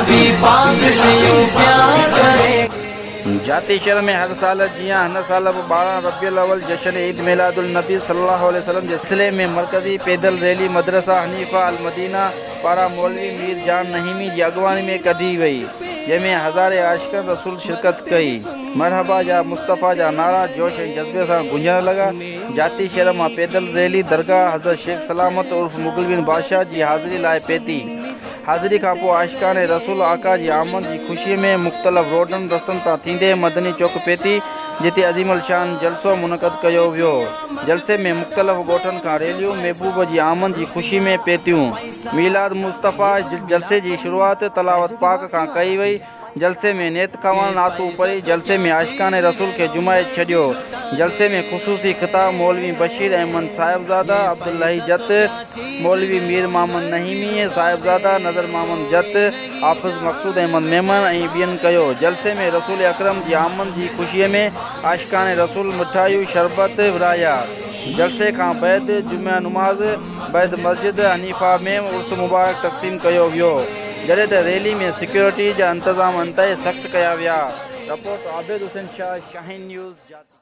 نبي پاڪ سي يون پيار ڪرين گي. جاتي شهر ۾ هر سال جيان هن سال به 12 ربيع الاول جشن عيد ميلاد النبي صلي الله عليه وسلم جي سلسلي ۾ مرڪزي پيدل ريلي مدرسه حنيفه المدينه پاران مولوي مير جان نعيمي جي اڳواڻي ۾ ڪڍي وئي جنهن ۾ هزارين عاشقن رسول شرڪت ڪئي. مرحبا يا مصطفيٰ جا نعرا جوش ۽ جذبي سان گونجڻ لڳا. جاتي شهر مان پيدل ريلي درگاهه حضرت شيخ سلامت عرف مغلوين بادشاهه جي حاضري لاء پهتي. حاضري کان پوء عاشقان رسول آقا جي آمد جي خوشي ۾ مختلف روڊن رستن تان ٿيندي مدني چوڪ پهتي جتي عظيم الشان جلسو منعقد ڪيو ويو. جلسي ۾ مختلف ڳوٺن کان ريليون محبوب جي آمد جي خوشي ۾ پهتيون. ميلاد مصطفيٰ جلسي جي شروعات تلاوت پاڪ کان ڪئي وئي. جلسي ۾ نيت خوان نعتون پڙهي جلسي ۾ عاشقان رسول کي جمعي ڇڏيو. جلسي ۾ خصوصي خطاب مولوي بشير احمد صاحبزاده عبدالحئي جت، مولوي مير محمد نعيمي صاحبزاده نظر محمد جت، حافظ مقصود احمد ميمڻ ۽ ٻين ڪيو. جلسي ۾ رسول اڪرم جي آمد جي خوشي ۾ عاشقان رسول مٺايون شربت ورهايا. جلسي کان بعد جمعه نماز بعد مسجد حنيفه ۾ عرس مبارڪ تقسيم ڪيو ويو. جڏهن ته ريلي ۾ سيڪيورٽي جا انتظام انتهائي سخت ڪيا ويا. رپورٽ، عابد حسين شاهه، شاهين نيوز، جاتي.